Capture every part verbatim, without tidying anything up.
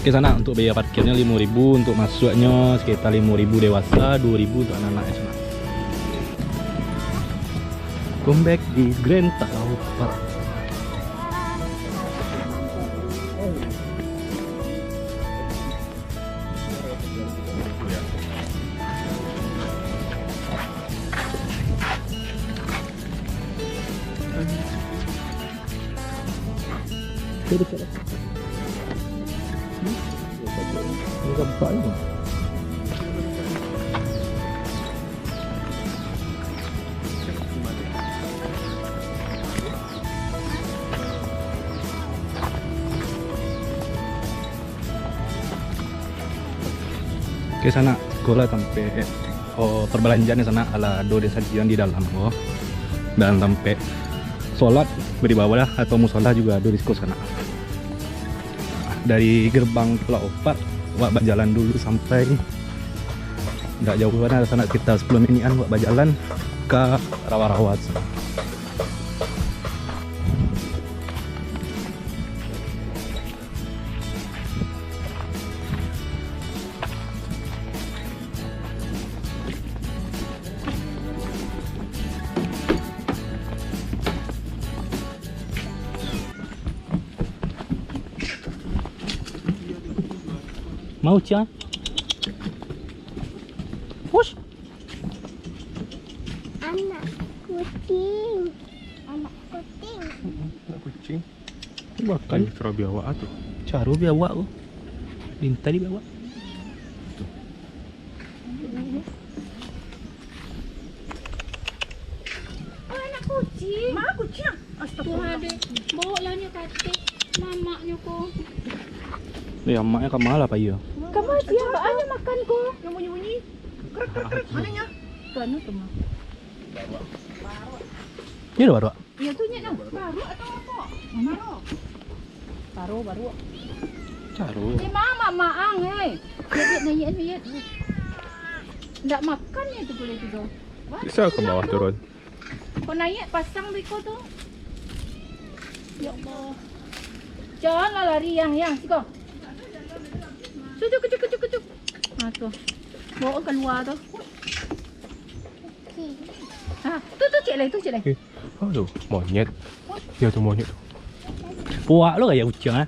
Di sana untuk biaya parkirnya limo ribu, untuk masuknya sekitar limo ribu dewasa, dua ribu untuk anak-anak di sana. Come back di Grand Talau Park. Dia dekat dah. Hmm? Dia nampak ni. Oke, sana sekolah sampai, oh, perbelanjaan di sana, alah ado disajian di dalam ko. Dan sampai solat beribadah atau musola juga ado di siko sana. Dari gerbang Pulau Opat, wak bajalan dulu sampai, ndak jauh bana, sana sekitar sepuluh menitan wak bajalan ka rawa-rawa sana. Mau, Cang? Push. Anak kucing. Anak kucing. Anak kucing. Makan. Ini cara biawak tu. Cara biawak tu. Lintah di bawah. Tu. Oh, anak kucing. Mana kucing? Astagfirullah. Tuhan, dek. Bawa lah nyo katik. Mamaknyo ko. Ya, maknyo ka ma lah, Pak, iyo? Ka ma dia? Banyak makan ko. Yang bunyi-bunyi. Krek, krek, krek. Mana nyo? Tu anu tu, Ma. Dia ada baruak? Iyo tu, nyek nah. Baruak atau apo? Paro. Paro, baruak. Caro. Eh, mamak maang, eh. Lihat, lihat, lihat, lihat. Ndak makan nyo tu gulai tu doh. Bisa ke bawah turun? Kau naik pasang beko tu. Ya Allah. Janganlah lari, Yang, Yang, siko. Cucuk, cucuk, cucuk, cucuk. Ha, tu. Bawa kalua tu. Ha, tu, tu, cek lai, tu, cek lai. Eh, aduh, monyet. Ya, tu monyet tu. Puak lo kayak kucing, ah.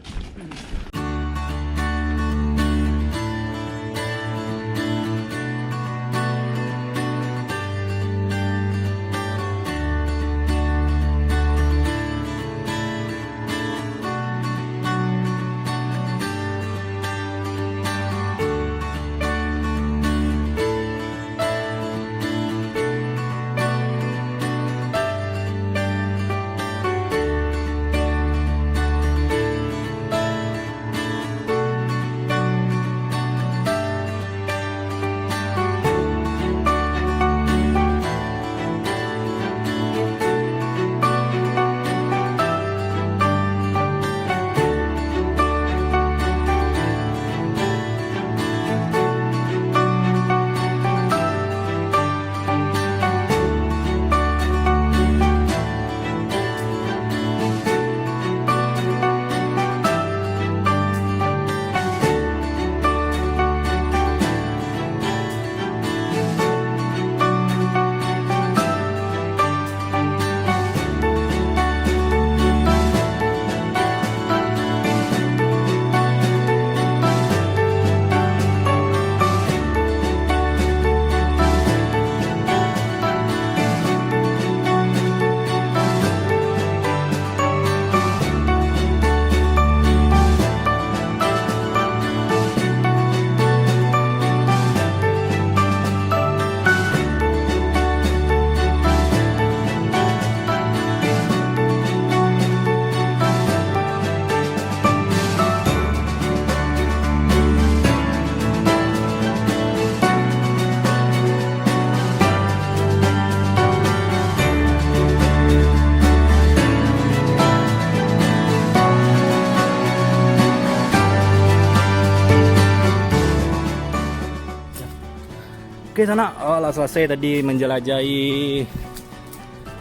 Oke, sanak, oh, lah salasai tadi manjalajahi,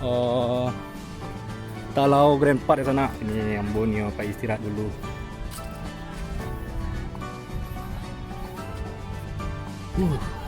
oh, Talau Grand Park, sanak. Ini ambo nio pai istirahat dulu. Uh.